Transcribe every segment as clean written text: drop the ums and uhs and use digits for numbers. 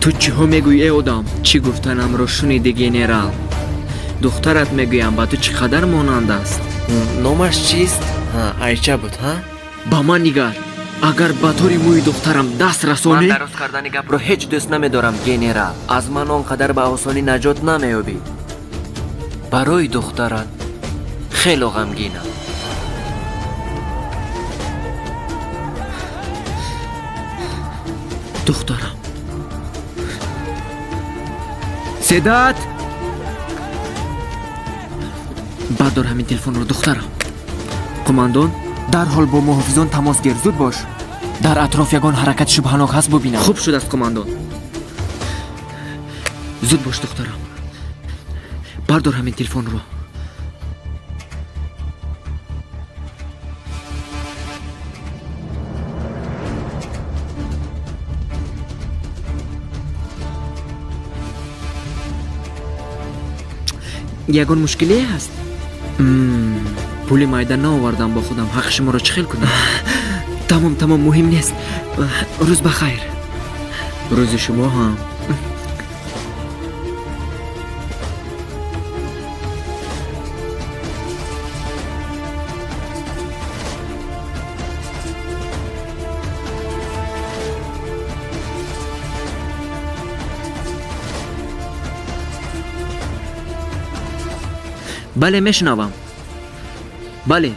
Ту чиҳо мегӯӣ, эй одам? Чӣ гуфтанамро шуниди, генерал? Духтарат мегӯям, ба ту чӣ қадар монанд аст? Номаш чист? Айча буд, ҳа? Ба ман нигар. Агар ба тори мӯи духтарам даст расонӣ... Ман дароз кардани гапро ҳеҷ дӯст намедорам, генерал. Аз ман он қадар ба осонӣ наҷот намеёбӣ. Барои духтарат хело ғамгинам. Духтарам. Седат! Бардор ҳамин телефонро, духтарам. Қумандон, дарҳол бо муҳофизон тамос гир, зуд бош. Дар атроф ягон ҳаракати шубҳанок ҳаст, бубинам. Хуб шудааст, қумандон. Зуд бош, духтарам. Бардор ҳамин телефонро. Ягон мушкилие ҳаст? Пули майда наовардам бо худам. Ҳаққи шуморо чӣ хел кунам? Тамом, тамом, муҳим нест. Рӯз ба хайр. Рӯзи шумо ҳам. Бале, мешунавам. Бале.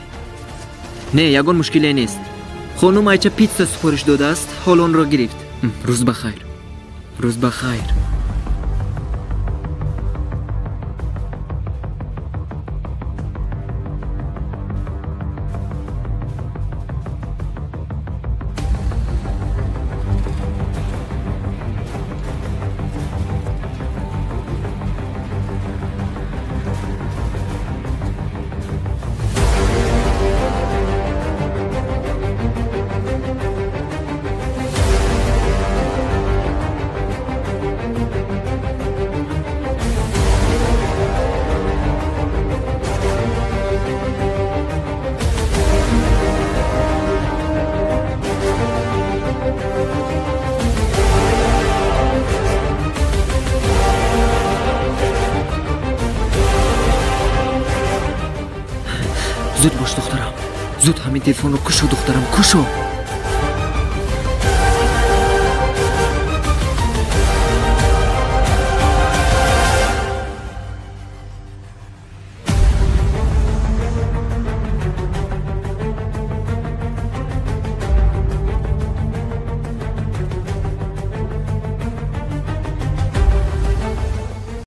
Не, ягон мушкиле нест. Хонум Айча питса супориш додааст, ҳол онро гирифт. Рӯз ба хайр. Рӯз ба хайр. Зуд бош, духтарам. Зуд ҳамин телефонро кушо, духтарам, кушо.